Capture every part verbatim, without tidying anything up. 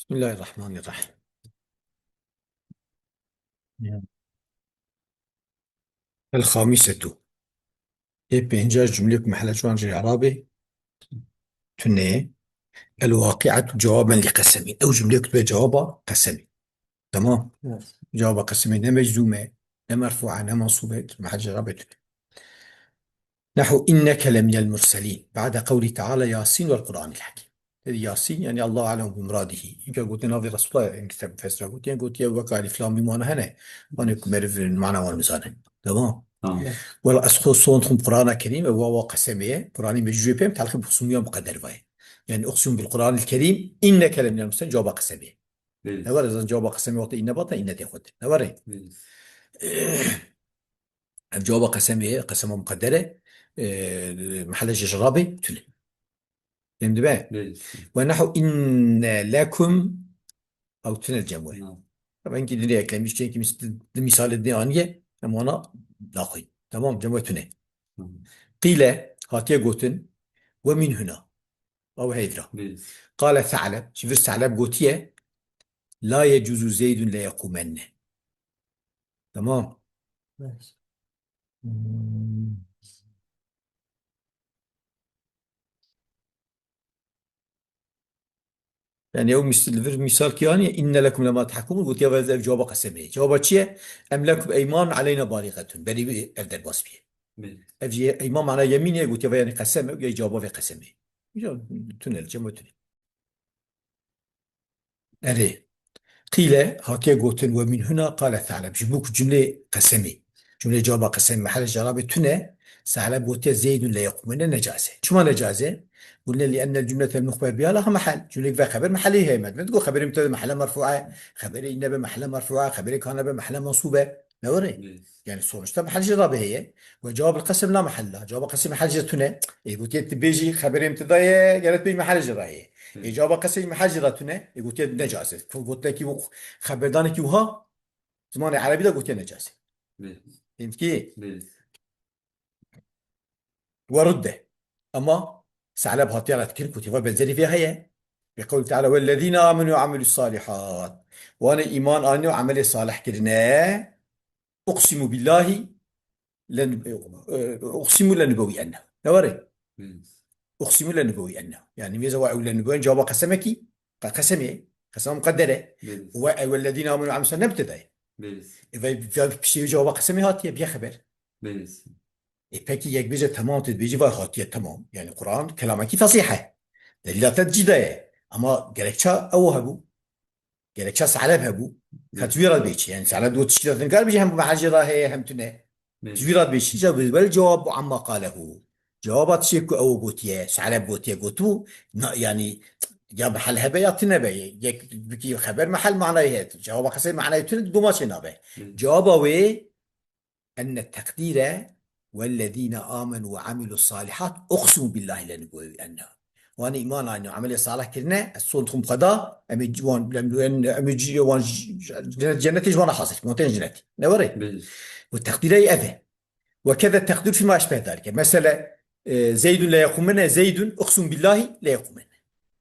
Bismillahirrahmanirrahim. Ya. El-hamisetu. Ê pênca cumleyek mehele çi wan ji Erabê tune. El-waqi'atu cewaben li qesemî. Ew cumleyek dibe cewaba qesemî. Tamam. Evet. Cewaba qesemê ne meczûm e, ne merfû e, ne mensûb e, mehel Erabê tune. Nehu inneke leminel murselîn. Ba'de qewlî teala Yasîn vel Qur'anil Hekîm. Dedi Yasîn, yani Allahu alem bi muradihî. Înka gotiye navê Resulullah, en kitab fesra gotiye, gotiye wek Elif Lam Mîm wana hene. Wane ku meriv mana wan bizane. Tamam. Tamam. Wela ez xwe sond xum Qur'ana Kerîm, ew wawa qesemê ye. Qur'anî mecûzê pê em telqî bi xusûmiyan muqedder vaye. Yani uqsimu bil Qur'anil Kerîm, inneke leminel murselîn, cewaba qesemê. Belê. Ne were, zaten cewaba qesemê wextê inne bata, inne tê xwe. Ne were? Belê. Ev cewaba qesemê ye, qesema muqeddere, e, mehele ji Erabê tune. Fêm dibe? Belê. Ve nehu inne lekum ew tune cem we. Na. Tabii ki dinê eklemiş, çünkü mis-, di misalê dinê aniye, em wana naxwîn. Tamam, cem we tune. Hı. Qîle, hatiye gotin, ve min huna. Ew heyvra. Belê. Qale Se'leb, ji vir Se'leb gotiye, la yecuzu Zeydun le yequmenne. Tamam. Belê. Hmm. Yani ew mis-, li vir misal kî aniye, inne lekum lema tahkumun, gotiye ve ev cewaba qesemê. Cewaba çi ye? Em lekum eyman aleyna baligatun. Berî ev derbas biye. Belê. Ev jî eyman mana yemînê, gotiye ve yani qesem, ew ya cewaba vê qesemê. Ya, tune li cem we tune. Erê. Qîle, hatiye gotin, ve min huna qale Se'leb. Ji bo ku cumlê qesemê, cumlê cewaba qesemê mehel Erabê tune, Se'leb gotiye Zeydun le yequmune necaiz e. Çima necaiz e? Gotiye li ennel cumletel muxber biha leha mehel. Cumleyek ve xeber mehelê heye, me digo xeberê mubteda mehele merfû e, xeberê inne be mehele merfû e, xeberê kana be mehele mensûb e. Ne were? Evet. Yani sonuçta mehel Erabê heye. Ve cevabul qesem la mehella. Cevaba qesem mehel tune. E, gotiye tu bêjî xeberê mubteda ye, gerek bêjî mehel Erabê heye. E, Evet. Cevaba qesem mehel Erabê tune. E, gotiye necaiz e. Ku gotinekî û xeberdanekî wiha, zimanê erebî de gotiye necaiz e. Evet. Fehmî? Evet. Werudde. Ama Se'leb hatiye redkirin, gotiye ve benzerî vê heye. Bi qewlî Teala, "Wellezîne amenu ve amilus salihat." Wane îman anîne û emelê salih kirine. Uqsimu billahi len-, e, uqsimu lenubewîennehu. Ne were? Belê. Uqsimu lenubewîennehu. Yani mêze ve ew lenubewîen cevaba qesemekî, qe-, qesemê, qesema muqeddere. Belê. Ve, e, wellezîne amenu ve amilus salihat ne mubteda ye. Belê. E, ve, ve piştê cevaba qesemê hatiye, biye xeber. Belê. E, pekî yek bêje temam, tu dibêjî vay hatiye temam. Yani Quran kelamekî fesîh e. Delîla te cî de ye. Ama gerekçe ew hebû. Gerekçe Se'leb hebû. Belê. Ka tu wî re dibêjî. Yani Se'leb dot tiştî de nikare bêje hem mehel Erabê heye hem tune. Belê. Tu wî re dibêjî. Îca bel cewab amma qalehu. Cewaba tiştê ku ew gotiye, Se'leb gotiye, gotibû, na, yani ya mehel hebe ya tune be. Yek bikî xeber mehel manayê heye. Cewaba qesê manayê tune doma çê nabe. Belê. Cewaba wê enne teqdîre, "Wellezîne amenu ve amilus salihat, uqsimu billahi lenubewwi'ennehu." Wan îman anî û emelê salih kirine, ez sond xum xwe da, em ê wan, em ê, em ê cî-, wan j-, j-, cennet, cennetê ji wan re hazir, wan tên cennetê. Ne were? Belê. Û teqdîre ev e. Ve keze teqdîr fîma eşbeh zalike. Mesele, e, Zeydun le yequmene, Zeydun, uqsimu billahi le yequmene.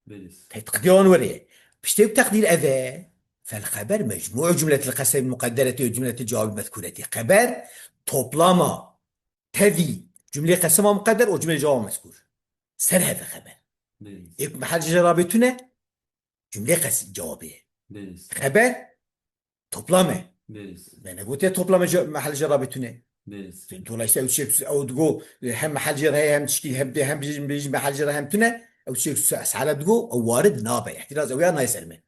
Belê. Teqdîr wan were. Piştê teqdîr ev e. Fel xeber mecmû'u cumletil qesemî muqeddereti ve cumletil cevabî mezkûreti. Xeber toplama tevî cumlê qesema muqedder û cumlê cevaba mezkûr. Ser heve xeber. Belê. Êk mehel Erabê tune, cumlê qes-, cevabê ye. Belê. Xeber toplam e. Belê. Me negotiye toplamê ce-, mehel Erabê tune. Belê. Dolayısıyla ew şey, ew digo, e, hem mehel Erabê heye, hem tişkî, hem de, hem bêjin, bêjin mehel Erabê hem tune. Ew şey, Se'leb digo, ew warid nabe. Îhtiraz ew ya nayê ser me.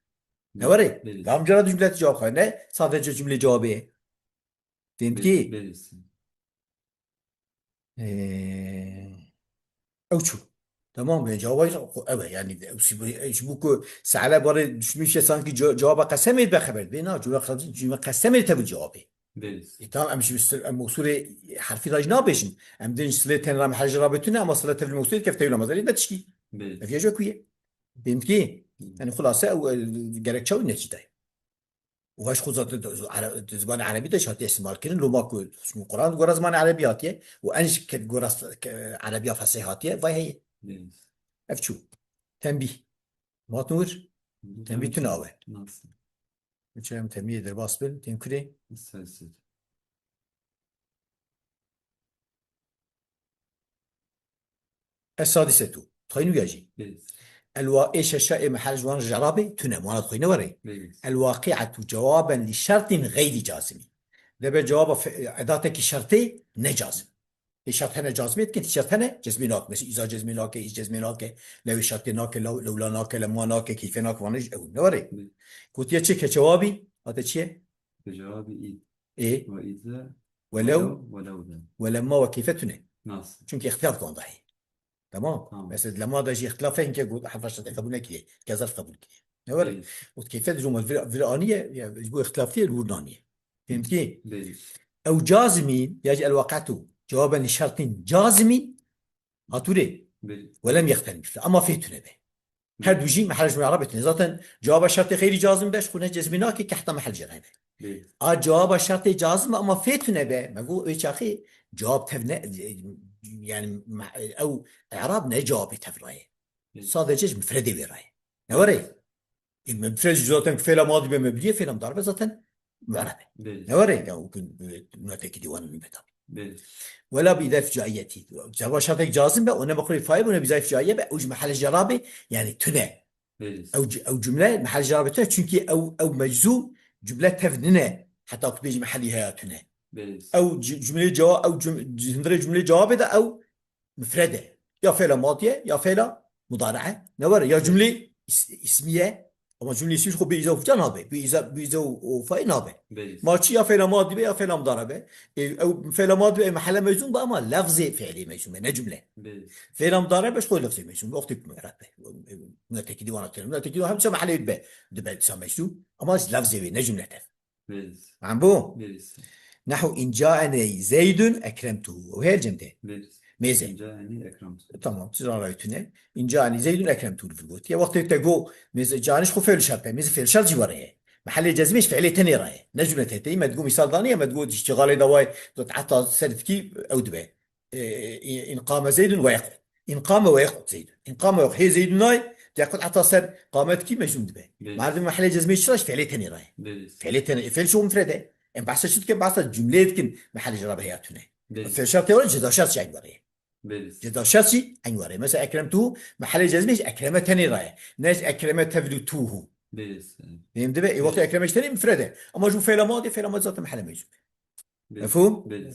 Ne were? Belê. Tam cara cumle cevap xwe ne, sadece cumlê cevabê ye. Fehmî? Belê. Ee, ew çû. Tamam, yani cevabê xwe ev e. Yani ew sî-, ji bo ku Se'leb were düşünmüş ya sanki ce-, cevaba qesemê be xeber. Bê na, cevaba qesemê, cevaba qesemê tevî cevabê. Belê. E, tamam, em ji sil-, em mewsûlê herfî re jî nabêjin. Em dên ji silê tenra mehel Erabê tune, ama sile tevî mewsûlê kef tevî namazerê ne tişkî. Belê. Ev ya ji ku ye. Fehmî? Hı. Yani xulase ew, e, gerekçe ew netîce ye. Û ev ji xwe zaten di, di, di zimanê erebî de jî hatiye îstîmal kirin. Loma ku xusûsî Quran di gora zimanê erebî hatiye û en jî ke di gora s-, ke erebiya fesîh hatiye, vay heye. Belê. Ev çû. Tenbîh. Matnûr. Tenbî tune awe. Nasıl? Uçayım tenbî derbas bin, tên kurê. Sessiz. Es-sadisetu. Xweynu ya jî. Belê. El wa-, ê şeşa ê mehel ji wan ji Erabê tune, wana xweyne were. Belê. El waqi'atu cewaben li şertin geyri cazimi. Debe cewaba fe-, edatekî şertê ne cazim. Ê şert hene cazmê dikin, şert hene cezmê nake. Mesela îza cezmê nake, îz cezmê nake, lewê şertê nake, lew-, lewla nake, lemma nake, keyfe nake, vana jî ew ne were. Belê. Gotiye çi ke cewabî, hate çi ye? Ke cewabî î. Ê. Ve îze. Welew. Welew, welew de. Welemma ve keyfe tune. Nasıl? Çünkü ihtilaf dan dahî. Tamam. Tamam. Mesela lema da jî ihtilaf e, hinke got, herfa şertê qebul nekiriye. Ke zarf qebul kiriye. Ne were? Belê. Û keyfe de cuma vir, vir aniye, ya, ji bo ihtilafiyê li wir naniye. Fehmtî? Belê. Ew cazimîn, ya jî el waqi'tu cewaben li şertin cazimîn, hatûrê. Belê. Welem yextelif. Ama fê tune be. Her du jî mehel ji Erabê tune. Zaten cewaba şertê xeyrî cazim be, ji xwe ne cezmî nake ke heta mehel jê re hebe. Belê. A cewaba şertê cazim be ama fê tune be. Me got, wê çaxê cewab tev ne, yani me-, ew Erab ne cewabê tev raye. Belê. Sadece ji mifredê wê raye. Ne were? E, mifred jî zaten fêla madî be mebliye, fêla mudari be zaten mu'rebe. Belê. Ne were? Ya, o gün, e, mütekî diwanı mîbe tabi. Belê. Wela bi îza fucaiyetî. Cevaba şertek cazim be, o ne mexrû fail, o ne bi îza fucaiye be, o ji mehel Erabê, yani tune. Belê. Ew c-, ew cümle mehel Erabê tune, çünkü ew, ew meczûm cümle tev nine, heta ku bêjî mehelî heya tune. Belê. Ew c-, cümleyê cewa-, ew cüm-, hindire cümleyê cewabê de ew mifred e. Ya fêla madî ye, ya fêla mudari e. Ne were? Ya cümlê is-, ismî ye. Ama cümlê ismî xwe bê îza û fuca nabe. Bê îza, bê îza û, û faîl nabe. Belê. Ma çi ya fêla madî be, ya fêla mudari be. E, ew fêla madî be, e, mehele meczûm be ama lefzê fiilê meczûm e, ne cümle. Belê. Fêla mudari be, ji xwe lefzê meczûm be. Wextê ku mu'reb be. Mütekî diwana têne. Mütekî diwana hemşe mehele dibe. Dibe dîsa meczûm. Ama ji lefzê wê, ne cümle tev. Belê. Feham bû? Belê. Nehu in caeni Zeydun ekremtuhu. Ew her cem te. Belê. Mêze. In caeni ekremtuhu. Tamam, tu zana tune. In caeni Zeydun ekremtuhu li vir gotiye. Wextê te got, mêze caeni ji xwe fiil şert e. Mêze fiil şert jî were ye. Mehelê cezmê ji fiilê tenê re ye. Ne cümle tehteyî, me digot misal daniye, me digot îştîxalê dawayê, got heta ser dikî ew dibe. E, in qame Zeydun ve yekut. In qame ve yekut Zeydun. In qame ve yekut. Hê Zeydun nay, te yekut heta ser qametkî mecnûn dibe. Belê. Merdum mehelê cezmê çi raş? Fiilê tenê raye. Belê. Fiilê tenê. Fiil şu mufrede. Em behsa çi dikin? Behsa cümleyê dikin. Mehelê cerabê heya tune. Belê. Fiil şertê were, ceza şert jî eyn were. Belê. Ceza şert jî eyn were. Mesela ekremtuhu, mehelê cezmê ji ekreme tenê raye. Ne ji ekreme tevlutuhu. Belê. Fehim dibe? E, wextê ekreme ji tenê mufrede. Ama ju fiila madî, fiila madî zaten mehelê mecnûn. Belê. Mefhûm? Belê.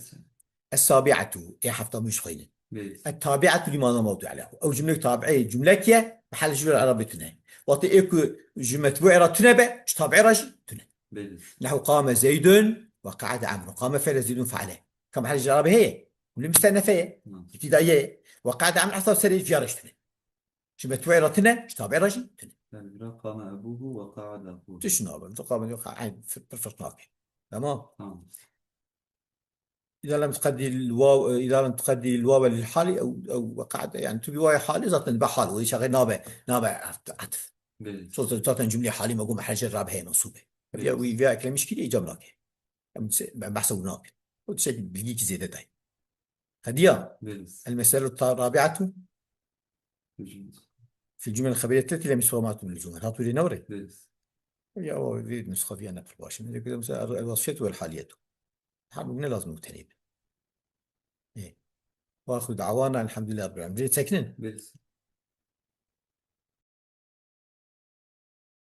Es-sabi'atu, ê hefta min ji xweynin. Belê. Et-tabi'atu lima la mewdu'a lehu. Ew cümlek tabi'ê cümlek ye, mehel ji wir Erabê tune. Wextê ê ku ji metbu'ê re tune be, ji tabi'ê re jî tune. Belê. Nehu qame Zeydun ve qa'ede Amrun. Qame fi'le Zeydun fe'le. Ka mehel ji Erabê heye? Cümle müstenefe ye. Hı. İbtidaiye ye. Ve qa'ede Amrun heta serê fiya re jî tune. Ji metbu'ê re tune, ji tabi'ê re jî tune. Yani, bira qame ebuhu ve qa'ede ahuhu. Tişt nabe, tu qame diyor, ha, eyn, fir-, fir-, firq nake. Tamam. Tamam. إذا لم تقدر الواو، إذا لم تقدر الواو للحال أو، أو وقعت، يعني، tu bi wawê halî zaten be hal, wê şaxê nabe, nabe atf. Belê. Zaten, zaten cümleyê halî me got mehel ji Erabê heye mensûb e. Belê. Ya wî, vê eklemiş kiriye, îcab nake. Em se-, em behsa wî nakin. O tiştekî bilgîkî zêde dayî. Qediya. Belê. El mesele ta-, rabi'atu. Belê. Fil cümle xeberiyet leti lem isfamatun lil cümle. Hatûrê ne were? Belê. Ya o vê nusxa viya ne pir baş e. Mesela el, el vasfiyet ve el haliyet. Her ne lazim û tenê be. Ê. Wa axir dawana elhamdülillah rabbil alemin. Dirê çekinin. Belê.